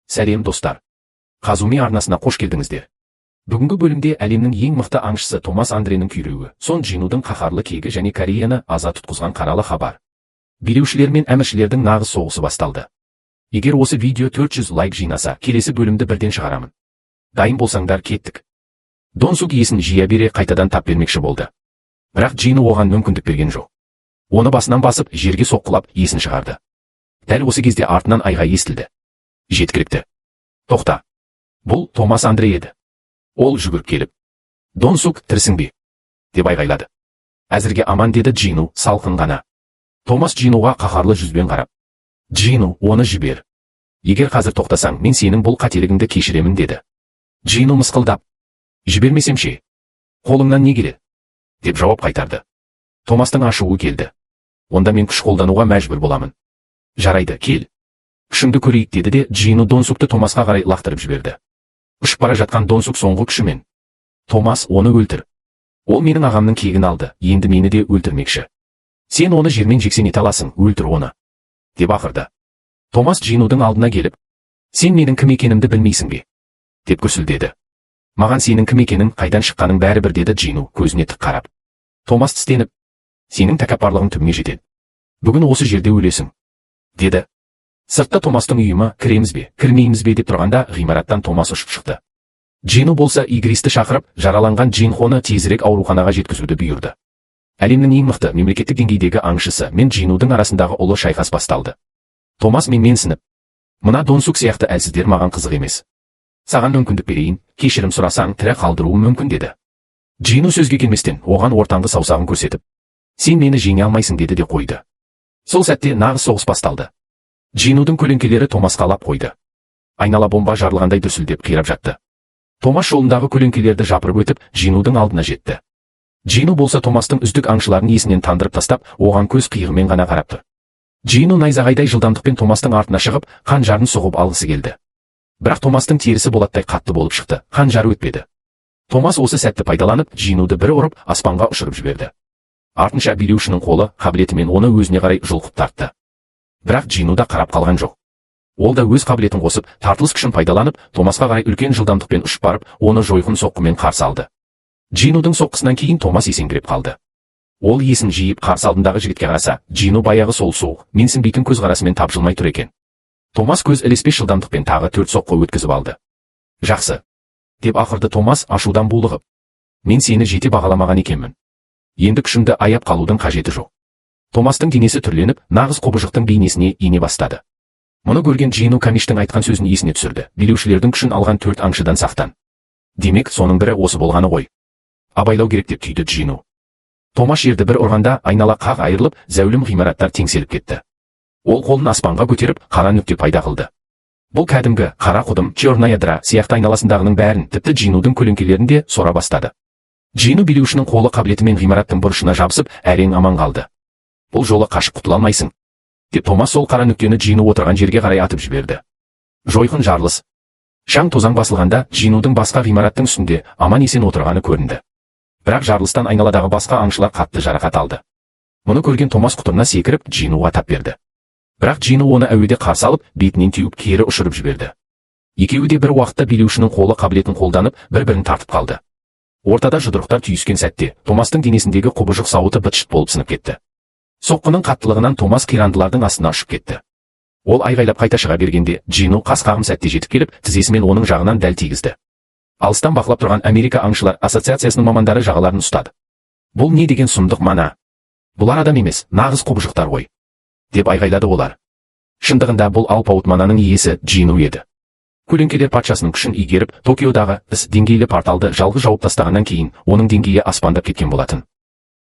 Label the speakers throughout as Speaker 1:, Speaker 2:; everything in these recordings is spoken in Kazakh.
Speaker 1: Сәлем, достар! Қазуми арнасына қош келдіңіздер. Бүгінгі бөлімде әлемнің ең мықты аңшысы Томас Андренің күйреуі, Сон Джинудың қаһарлы кегі және Кореяны аза тұтқызған қаралы хабар. Билеушілер мен әміршілердің нағыз соғысы басталды. Егер осы видео 400 лайк жинаса, келесі бөлімді бірден шығарамын. Дайын болсаңдар, кеттік. Донсук есін жия бере қайтадан тап бермекші болды. Бірақ Джину оған мүмкіндік берген жоқ. Оны басынан басып, жерге соққылап, есін шығарды. Дәл осы кезде артынан айғай естілді. Жеткілікті. Тоқта. Бұл Томас Андре еді. Ол жүгіріп келіп: «Донсук, тірісің бе?» – деп айғайлады. «Әзірге аман», – деді Джину салқын ғана. Томас Джинуға қаһарлы жүзбен қарап: «Джину, оны жібер. Егер қазір тоқтасаң, мен сенің бұл қателігіңді кешіремін», – деді. Джину мысқылдап: «Жібермесем ше? Қолыңнан не келеді?» – деп жауап қайтарды. Томастың ашуы келді. «Онда мен күш қолдануға мәжбүр боламын. Жарайды, кел. Күшіңді көрейік», – деді де Джину Донсукты Томасқа қарай лақтырып жіберді. Ұшып бара жатқан Донсук соңғы күшімен: «Томас, оны өлтір. Ол менің ағамның кегін алды, енді мені де өлтірмекші. Сен оны жермен жексен ете аласың, өлтір оны», – деп ақырды. Томас Джинудың алдына келіп: «Сен менің кім екенімді білмейсің бе?» – деп күрсілдеді. «Маған сенің кім екенің, қайдан шыққаның бәрібір», – деді Джину көзіне тік қарап. Томас тістеніп: «Сенің тәкаппарлығың түбіңе жетеді. Бүгін осы жерде өлесің», – деді. Сыртта Томастың үйімі кіреміз бе, кірмейміз бе деп тұрғанда, ғимараттан Томас ұшып шықты. Джину болса Игристі шақырып, жараланған Джинхоны тезірек ауруханаға жеткізуді бұйырды. Әлемнің ең мықты мемлекеттік деңгейдегі аңшысы мен Джинудың арасындағы ұлы шайқас басталды. Томас менменсініп: «Мына Донсук сияқты әлсіздер маған қызық емес. Саған мүмкіндік берейін, кешірім сұрасаң, тірі қалдыруым мүмкін», – деді. Джину сөзге келместен, оған ортаңғы саусағын көрсетіп: «Сен мені жеңе алмайсың», – деді де қойды. Сол сәтте нағыз соғыс басталды. Джинудың көлеңкелері Томасқа лап қойды. Айнала бомба жарылғандай дүрсілдеп қирап жатты. Томас жолындағы көлеңкелерді жапырып өтіп, Джинудың алдына жетті. Джину болса Томастың үздік аңшыларын есінен тандырып тастап, оған көз қиығымен ғана қарап тұр. Джину найзағайдай жылдамдықпен Томастың артына шығып, қанжарын сұғып алғысы келді. Бірақ Томастың терісі болаттай қатты болып шықты, қанжары өтпеді. Томас осы сәтті пайдаланып, Джинуды бір ұрып, аспанға ұшырып жіберді. Артынша билеушінің қолы қабілетімен оны өзіне қарай жұлқып тартты. Бірақ Джину да қарап қалған жоқ. Ол да өз қабілетін қосып, тартылыс күшін пайдаланып, Томасқа қарай үлкен жылдамдықпен ұшып барып, оны жойқын соққымен қарсы алды. Джинудың соққысынан кейін Томас есеңгіреп қалды. Ол есін жиып, қарсы алдындағы жігітке қараса, Джину баяғы сол суық, менсінбейтін көзқарасымен тапжылмай тұр екен. Томас көз ілеспес жылдамдықпен тағы төрт соққы өткізіп алды. «Жақсы», – деп ақырды Томас ашудан булығып. «Мен сені жете бағаламаған екенмін. Енді күшімді аяп қалудың қажеті жоқ». Томастың денесі түрленіп, нағыз құбыжықтың бейнесіне ене бастады. Мұны көрген Джину Камиштің айтқан сөзін есіне түсірді: «Билеушілердің күшін алған төрт аңшыдан сақтан». Демек, соның бірі осы болғаны ғой. «Абайлау керек», – деп түйді Джину. Томас жерді бір ұрғанда, айнала қақ айырылып, зәулім ғимараттар теңселіп кетті. Ол қолын аспанға көтеріп, қара нүкте пайда қылды. Бұл кәдімгі қара құдым, черная дыра сияқты айналасындағының бәрін, тіпті Джинудың көлеңкелерін де сора бастады. Джину билеушінің қолы қабілетімен ғимараттың бұрышына жабысып, әрең аман қалды. «Бұл жолы қашып құтыла алмайсың», – деп Томас сол қара нүктені Джину отырған жерге қарай атып жіберді. Жойқын жарылыс. Шаң тозаң басылғанда, Джинудың басқа ғимараттың үстінде аман есен отырғаны көрінді. Бірақ жарылыстан айналадағы басқа аңшылар қатты жарақат алды. Мұны көрген Томас құтырына секіріп, Джинуға тап берді. Бірақ Джину оны әуеде қарсы алып, бетінен теуіп, кері ұшырып жіберді. Екеуі де бір уақытта билеушінің қолы қабілетін қолданып, бір-бірін тартып қалды. Ортада жұдырықтар түйіскен сәтте Томастың денесіндегі құбыжық сауыты быт-шыт болып сынып кетті. Соққының қаттылығынан Томас қирандылардың астына ұшып кетті. Ол айғайлап қайта шыға бергенде, Джину қас қағым сәтте жетіп келіп, тізесімен оның жағынан дәл тигізді. Алыстан бақылап тұрған Америка аңшылар ассоциациясының мамандары жағаларын ұстады. «Бұл не деген сұмдық мана? Бұлар адам емес, нағыз құбыжықтар ғой», – деп айғайлады олар. Шындығында бұл алпауыт мананың иесі Джину еді. Көлеңкелер патшасының күшін игеріп, Токиодағы С деңгейлі порталды жалғыз жауып тастағаннан кейін, оның деңгейі аспандап кеткен болатын.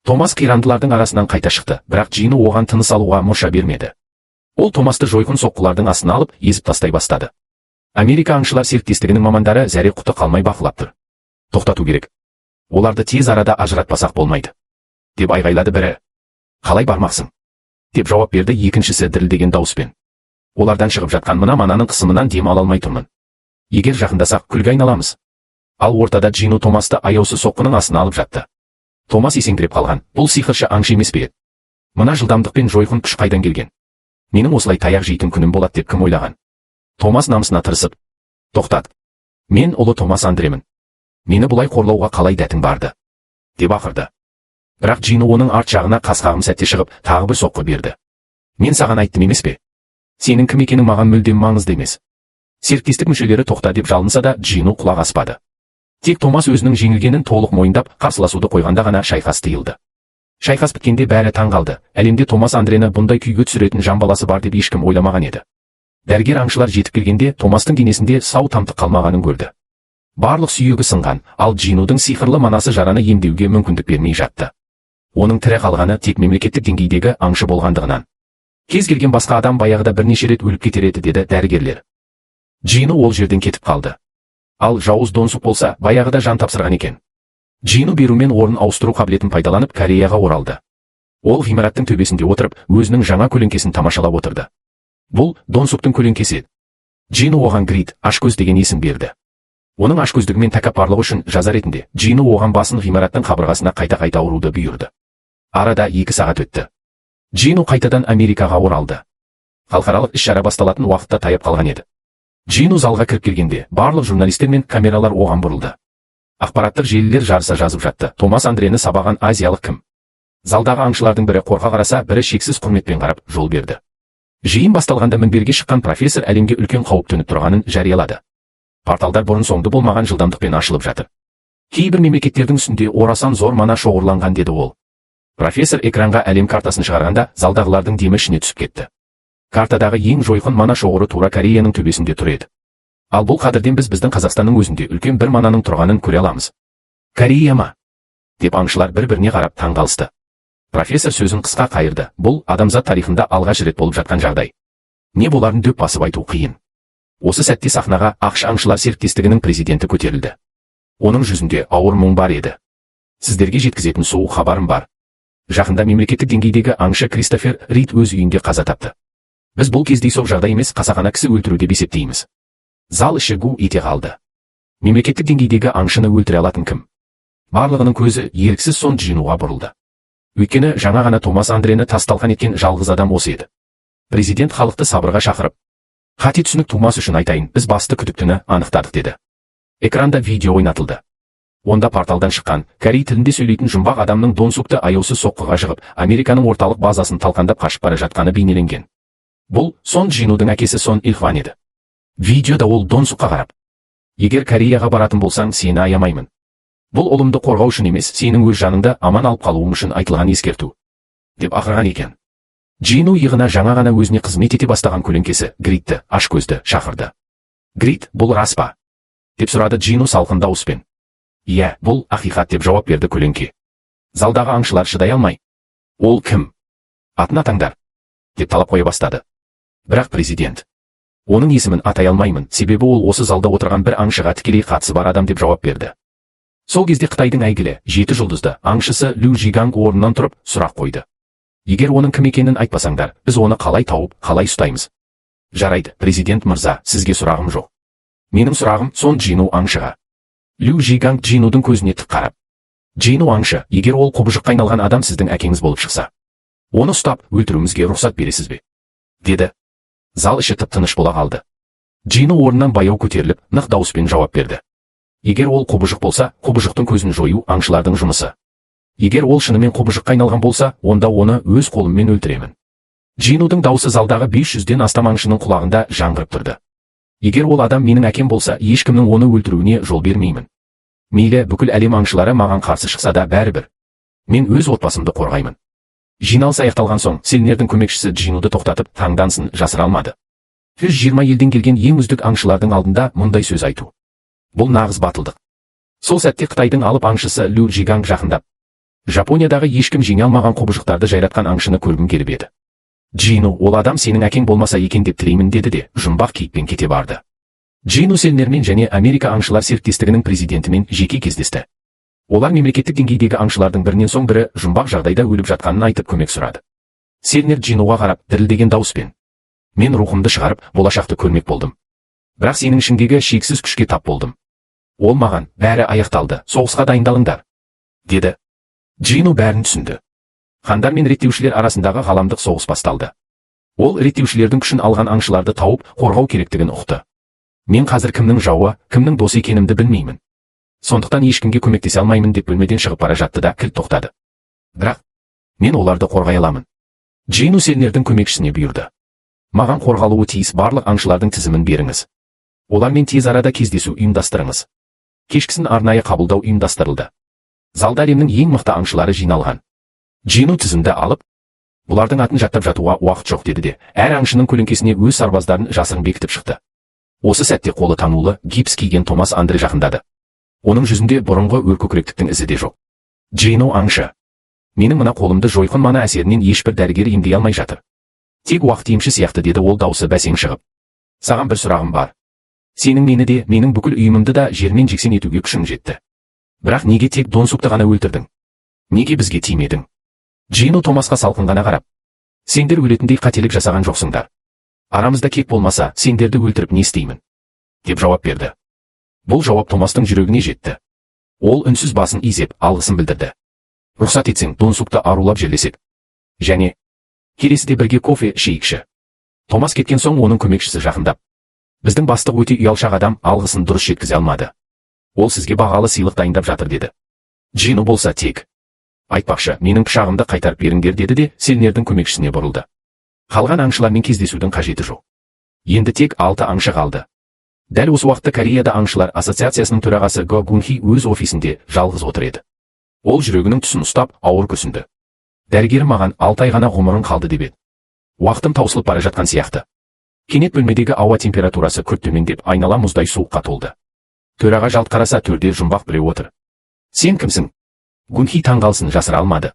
Speaker 1: Томас қирандылардың арасынан қайта шықты, бірақ Джину оған тыныс алуға мұрша бермеді. Ол Томасты жойқын соққылардың астына алып, езіп тастай бастады. Америка аңшылар серіктестігінің мамандары зәре құты қалмай бақылап тұр. «Тоқтату керек. Оларды тез арада ажыратпасақ болмайды», – деп айғайлады бірі. «Қалай бармақсың?» – деп жауап берді екіншісі дірілдеген дауыспен. «Олардан шығып жатқан мына мананың қысымынан дем ала алмай тұрмын. Егер жақындасақ, күлге айналамыз». Ал ортада Джину Томасты аяусыз соққының астына алып жатты. Томас есеңгіреп қалған: «Бұл сиқыршы аңшы емес пе еді? Мына жылдамдық пен жойқын күш қайдан келген? Менің осылай таяқ жейтін күнім болады деп кім ойлаған?» Томас намысына тырысып: «Тоқтат! Мен ұлы Томас Андремін. Мені бұлай қорлауға қалай дәтің барды?» – деп ақырды. Бірақ Джину оның арт жағына қас қағым сәтте шығып, тағы бір соққы берді. «Мен саған айттым емес пе? Сенің кім екенің маған мүлдем маңызды емес». Серіктестік мүшелері тоқта деп жалынса да, Джину құлақ аспады. Тек Томас өзінің жеңілгенін толық мойындап, қарсыласуды қойғанда ғана шайқас тыйылды. Шайқас біткенде бәрі таң қалды. Әлемде Томас Андрені бұндай күйге түсіретін жан баласы бар деп ешкім ойламаған еді. Дәрігер аңшылар жетіп келгенде, Томастың денесінде сау тамтық қалмағанын көрді. Барлық сүйегі сынған, ал Джинудың сиқырлы манасы жараны емдеуге мүмкіндік бермей жатты. Оның тірі қалғаны тек мемлекеттік деңгейдегі аңшы болғандығынан. «Кез келген басқа адам баяғыда бірнеше рет өліп кетер еді», – деді дәрігерлер. Джину ол жерден кетіп қалды. Ал жауыз Донсук болса, баяғыда жан тапсырған екен. Джину берумен орын ауыстыру қабілетін пайдаланып, Кореяға оралды. Ол ғимараттың төбесінде отырып, өзінің жаңа көлеңкесін тамашалап отырды. Бұл Донсуктың көлеңкесі еді. Джину оған Грит, ашкөз деген есім берді. Оның ашкөздігі мен тәкаппарлығы үшін жаза ретінде Джину оған басын ғимараттың қабырғасына қайта-қайта ұруды бұйырды. Арада 2 сағат өтті. Джину қайтадан Америкаға оралды. Халықаралық іс-шара басталатын уақытта таяп қалған еді. Джину залға кіріп келгенде, барлық журналистер мен камералар оған бұрылды. Ақпараттық желілер жарыса жазып жатты: «Томас Андрені сабаған азиялық кім?» Залдағы аңшылардың бірі қорқа қараса, бірі шексіз құрметпен қарап, жол берді. Жиын басталғанда мінберге шыққан профессор әлемге үлкен қауіп төніп тұрғанын жариялады. Порталдар бұрын соңды болмаған жылдамдықпен ашылып жатыр. Кейбір мемлекеттердің үстінде орасан зор мана шоғырланған, деді ол. Профессор экранға әлем картасын шығарғанда, залдағылардың демі ішіне түсіп кетті. Картадағы ең жойқын мана шоғыры тура Кореяның төбесінде тұр еді. Ал бұл кадрден біз біздің Қазақстанның өзінде үлкен бір мананың тұрғанын көре аламыз. «Корея ма?» – деп аңшылар бір-біріне қарап таң қалысты. Профессор сөзін қысқа қайырды: «Бұл адамзат тарихында алғаш рет болып жатқан жағдай. Не боларын дөп басып айту қиын». Осы сәтте сахнаға АҚШ аңшылар серіктестігінің президенті көтерілді. Оның жүзінде ауыр мұң бар еді. «Сіздерге жеткізетін суық хабарым бар. Жақында мемлекеттік деңгейдегі аңшы Кристофер Рид өз үйінде қаза тапты. Біз бұл кездейсоқ жағдай емес, қасақана кісі өлтіру деп есептейміз». Зал іші гу ете қалды. Мемлекеттік деңгейдегі аңшыны өлтіре алатын кім? Барлығының көзі еріксіз Сон Джинуға бұрылды. Өйткені жаңа ғана Томас Андрені тас талқан еткен жалғыз адам осы еді. Президент халықты сабырға шақырып: «Қате түсінік тумас үшін айтайын, біз басты күдіктіні анықтадық», – деді. Экранда видео ойнатылды. Онда порталдан шыққан, корей тілінде сөйлейтін жұмбақ адамның Донсукты аяусыз соққыға жығып, Американың орталық базасын талқандап қашып бара жатқаны бейнеленген. Бұл Сон Джинудың әкесі Сон Илхван еді. Видеода ол Донсукқа қарап: «Егер Кореяға баратын болсаң, сені аямаймын. Бұл ұлымды қорғау үшін емес, сенің өз жаныңды аман алып қалуым үшін айтылған ескерту», – деп ақырған екен. Джину иығына жаңа ғана өзіне қызмет ете бастаған көлеңкесі Гритті, ашкөзді, шақырды. «Грит, бұл рас па?» – деп сұрады Джину салқын дауыспен. «Иә, бұл ақиқат», – деп жауап берді көлеңке. Залдағы аңшылар шыдай алмай: «Ол кім? Атын атаңдар!» – деп талап қоя бастады. Бірақ президент: «Оның есімін атай алмаймын, себебі ол осы залда отырған бір аңшыға тікелей қатысы бар адам», – деп жауап берді. Сол кезде Қытайдың әйгілі жеті жұлдызды аңшысы Лю Жиганг орнынан тұрып, сұрақ қойды: «Егер оның кім екенін айтпасаңдар, біз оны қалай тауып, қалай ұстаймыз?» «Жарайды, президент мырза, сізге сұрағым жоқ. Менің сұрағым Сон Джину аңшыға». Лю Жиганг Джинудың көзіне тік қарап: «Джину аңшы, егер ол құбыжыққа айналған адам сіздің әкеңіз болып шықса, оны ұстап, өлтіруімізге рұқсат бересіз бе?» – деді. Зал іші тып тыныш бола қалды. Джину орнынан баяу көтеріліп, нық дауыспен жауап берді: «Егер ол құбыжық болса, құбыжықтың көзін жою аңшылардың жұмысы. Егер ол шынымен құбыжыққа айналған болса, онда оны өз қолыммен өлтіремін». Джинудың даусы залдағы 500-ден астам аңшының құлағында жаңғырып тұрды. «Егер ол адам менің әкем болса, ешкімнің оны өлтіруіне жол бермеймін. Мейлі бүкіл әлем аңшылары маған қарсы шықса да, бәрібір. Мен өз отбасымды қорғаймын». Жиналыс аяқталған соң, Селнердің көмекшісі Джинуды тоқтатып, таңданысын жасыра алмады. 120 елден келген ең үздік аңшылардың алдында мұндай сөз айту. Бұл нағыз батылдық. Сол сәтте Қытайдың алып аңшысы Лю Жиганг жақындап: «Жапониядағы ешкім жеңе алмаған құбыжықтарды жайратқан аңшыны көргім келіп еді. Джину, ол адам сенің әкең болмаса екен деп тілеймін», – деді де, жұмбақ кейіппен кете барды. Джину Селнермен және Америка аңшылар серіктестігінің президентімен жеке кездесті. Олар мемлекеттік деңгейдегі аңшылардың бірінен соң бірі жұмбақ жағдайда өліп жатқанын айтып, көмек сұрады. Селнер Джинуға қарап, дірілдеген дауыспен: «Мен рухымды шығарып, болашақты көрмек болдым. Бірақ сенің ішіңдегі шексіз күшке тап болдым. Ол маған: "Бәрі аяқталды, соғысқа дайындалыңдар", – деді». Джину бәрін түсінді. Хандар мен реттеушілер арасындағы ғаламдық соғыс басталды. Ол реттеушілердің күшін алған аңшыларды тауып, қорғау керектігін ұқты. Мен қазір кімнің жауы, кімнің досы екенімді білмеймін. Сондықтан ешкімге көмектесе алмаймын, деп бөлмеден шығып бара жатты да кілт тоқтады. Бірақ мен оларды қорғай аламын. Джину Селнердің көмекшісіне бұйырды. Маған қорғалуы тиіс барлық аңшылардың тізімін беріңіз. Олармен тез арада кездесу ұйымдастырыңыз. Кешкісін арнайы қабылдау ұйымдастырылды. Залда әлемнің ең мықты аңшылары жиналған. Джину тізімді алып, бұлардың атын жаттап жатуға уақыт жоқ, деді де, әр аңшының көлеңкесіне өз сарбаздарын жасырын бекітіп шықты. Осы сәтте қолы таңулы, гипс киген Томас Андре жақындады. Оның жүзінде бұрынғы өркөкіректіктің ізі де жоқ. Джину аңшы. Менің мына қолымды жойқын мана әсерінен ешбір дәрігер емдей алмай жатыр. Тек уақыт емші сияқты, деді ол даусы бәсең шығып. Саған бір сұрағым бар. Сенің мені де, менің бүкіл үйімді да жермен жексен етуге күшің жетті. Бірақ неге тек Донсукты ғана өлтірдің? Неге бізге тимедің? Джину Томасқа салқын ғана қарап: Сендер өлетіндей қателік жасаған жоқсыңдар. Арамызда кек болмаса, сендерді өлтіріп не істеймін? Деп жауап берді. Бұл жауап Томастың жүрегіне жетті. Ол үнсіз басын изеп, алғысын білдірді. Рұқсат етсең, Донсукты арулап жерлесек. Және келесіде бірге кофе ішейікші. Томас кеткен соң оның көмекшісі жақындап: Біздің бастық өте ұялшақ адам, алғысын дұрыс жеткізе алмады. Ол сізге бағалы сыйлық дайындап жатыр, деді. Джину болса тек: Айтпақшы, менің пышағымды қайтарып беріңдер, деді де Селнердің көмекшісіне бұрылды. Қалған аңшылармен кездесудің қажеті жоқ. Енді тек алты аңшы қалды. Дәл осы уақытта Кореяда аңшылар ассоциациясының төрағасы Го Гунхи өз офисінде жалғыз отыр еді. Ол жүрегінің тұсын ұстап, ауыр күрсінді. Дәрігері маған 6 ай ғана ғұмырың қалды деп еді. Уақытым таусылып бара жатқан сияқты. Кенет бөлмедегі ауа температурасы күрт төмендеп, айнала мұздай суыққа толды. Төраға жалт қараса, төрде жұмбақ біреу отыр. Сен кімсің? Гунхи таңғалысын жасыра алмады.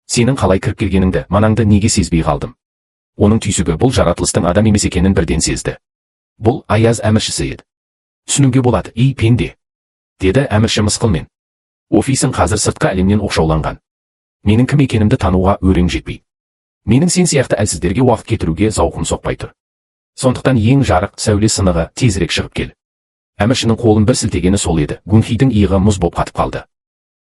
Speaker 1: Сенің қалай кіріп келгеніңді, манаңды неге сезбей қалдым? Оның түйсігі бұл жаратылыстың адам емес екенін бірден сезді. Бұл аяз әміршісі еді. Түсінуге болады, ей пенде, деді әмірші мысқылмен. Офисің қазір сыртқы әлемнен оқшауланған. Менің кім екенімді тануға өрең жетпейді. Менің сен сияқты әлсіздерге уақыт кетіруге зауқым соқпай тұр. Сондықтан ең жарық сәуле сынығы, тезірек шығып кел. Әміршінің қолын бір сілтегені сол еді, Гунхидің иығы мұз боп қатып қалды.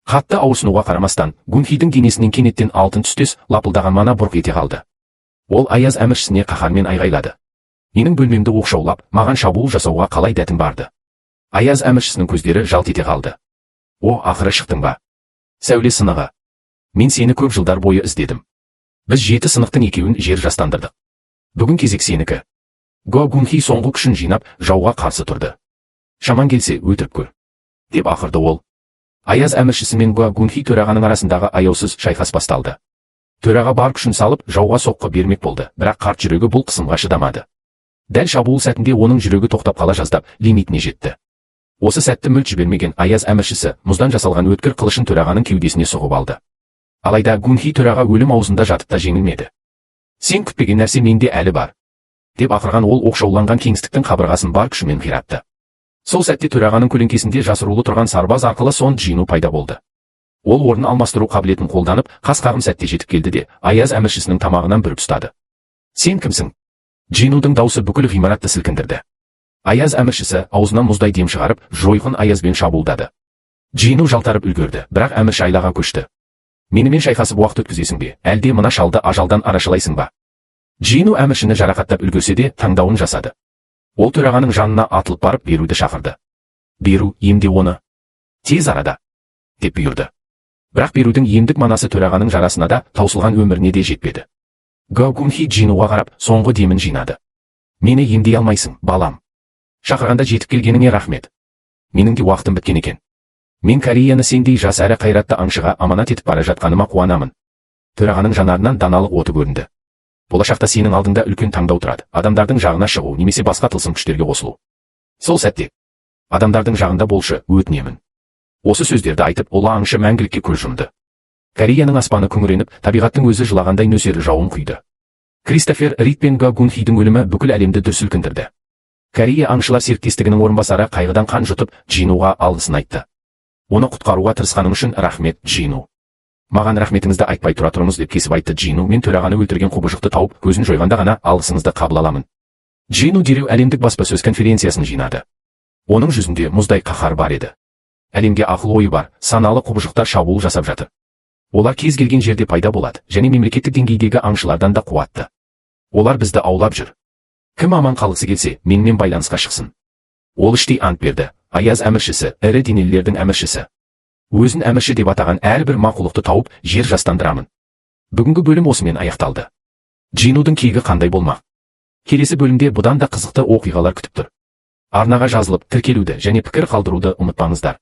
Speaker 1: Қатты ауырсынуға қарамастан, Гунхидің денесінен кенеттен алтын түстес лапылдаған мана бұрқ ете қалды. Ол аяз әміршісіне қаһармен айғайлады. Менің бөлмемді оқшаулап, маған шабуыл жасауға қалай дәтің барды? Аяз әміршісінің көздері жалт ете қалды. О, ақыры шықтың ба? Сәуле сынығы. Мен сені көп жылдар бойы іздедім. Біз жеті сынықтың екеуін жер жастандырдық. Бүгін кезек сенікі. Го Гунхи соңғы күшін жинап, жауға қарсы тұрды. Шаман келсе, өлтіріп көр, деп ақырды ол. Аяз әміршісі мен Го Гунхи төрағаның арасындағы аяусыз шайқас басталды. Төраға бар күшін салып, жауға соққы бермек болды, бірақ қарт жүрегі бұл қысымға шыдамады. Дәл шабуыл сәтінде оның жүрегі тоқтап қала жаздап, лимитіне жетті. Осы сәтті мүлт жібермеген аяз әміршісі мұздан жасалған өткір қылышын төрағаның кеудесіне сұғып алды. Алайда Гунхи төраға өлім аузында жатып та жеңілмеді. Сен күтпеген нәрсе менде әлі бар, деп ақырған ол оқшауланған кеңістіктің қабырғасын бар күшімен қиратты. Сол сәтте төрағаның көлеңкесінде жасырулы тұрған сарбаз арқылы Сон Джину пайда болды. Ол орын алмастыру қабілетін қолданып, қас қағым сәтте жетіп келді де, аяз әміршісінің тамағынан бүріп ұстады. Сен кімсің? Джинудың даусы бүкіл ғимаратты сілкіндірді. Аяз әміршісі аузынан мұздай дем шығарып, жойқын аязбен шабуылдады. Джину жалтарып үлгерді, бірақ әмірші айлаға көшті. Менімен шайқасып уақыт өткізесің бе, әлде мына шалды ажалдан арашалайсың ба? Джину әміршіні жарақаттап үлгерсе де, таңдауын жасады. Ол төрағаның жанына атылып барып, Беруді шақырды. Беру, емде оны. Тез арада, деп бұйырды. Бірақ Берудің емдік манасы төрағаның жарасына да, таусылған өміріне де жетпеді. Го Гунхи Джинуға қарап, соңғы демін жинады. Мені емдей алмайсың, балам. Шақырғанда жетіп келгеніңе рахмет. Менің де уақытым біткен екен. Мен Кореяны сендей жас әрі қайратты аңшыға аманат етіп бара жатқаныма қуанамын. Төрағаның жанарынан даналық оты көрінді. Болашақта сенің алдыңда үлкен таңдау тұрады. Адамдардың жағына шығу немесе басқа тылсым күштерге қосылу. Сол сәтте адамдардың жағында болшы, өтінемін. Осы сөздерді айтып, ұлы аңшы мәңгілікке көз жұмды. Кореяның аспаны күңіреніп, табиғаттың өзі жылағандай нөсер жауын құйды. Кристофер Рид пен Го Гунхидің өлімі бүкіл әлемді дүр сілкіндірді. Корея аңшылар серіктестігінің орынбасары қайғыдан қан жұтып, Джинуға алғысын айтты. Оны құтқаруға тырысқаның үшін рахмет, Джину. Маған рахметіңізді айтпай тұра тұрыңыз, деп кесіп айтты Джину, мен төрағаны өлтірген құбыжықты тауып, көзін жойғанда ғана алғысыңызды қабыл аламын. Джину дереу әлемдік баспасөз конференциясын жинады. Оның жүзінде мұздай қаһар бар еді. Әлемге ақыл ойы бар, саналы құбыжықтар шабуыл жасап жатыр. Олар кез келген жерде пайда болады және мемлекеттік деңгейдегі аңшылардан да қуатты. Олар бізді аулап жүр. Кім аман қалғысы келсе, менімен байланысқа шықсын. Ол іштей ант берді: аяз әміршісі, ірі денелілердің әміршісі. Өзін әмірші деп атаған әрбір мақұлықты тауып, жер жастандырамын. Бүгінгі бөлім осымен аяқталды. Джинудың кегі қандай болмақ? Келесі бөлімде бұдан да қызықты оқиғалар күтіп тұр. Арнаға жазылып, тіркелуді және пікір қалдыруды ұмытпаңыздар.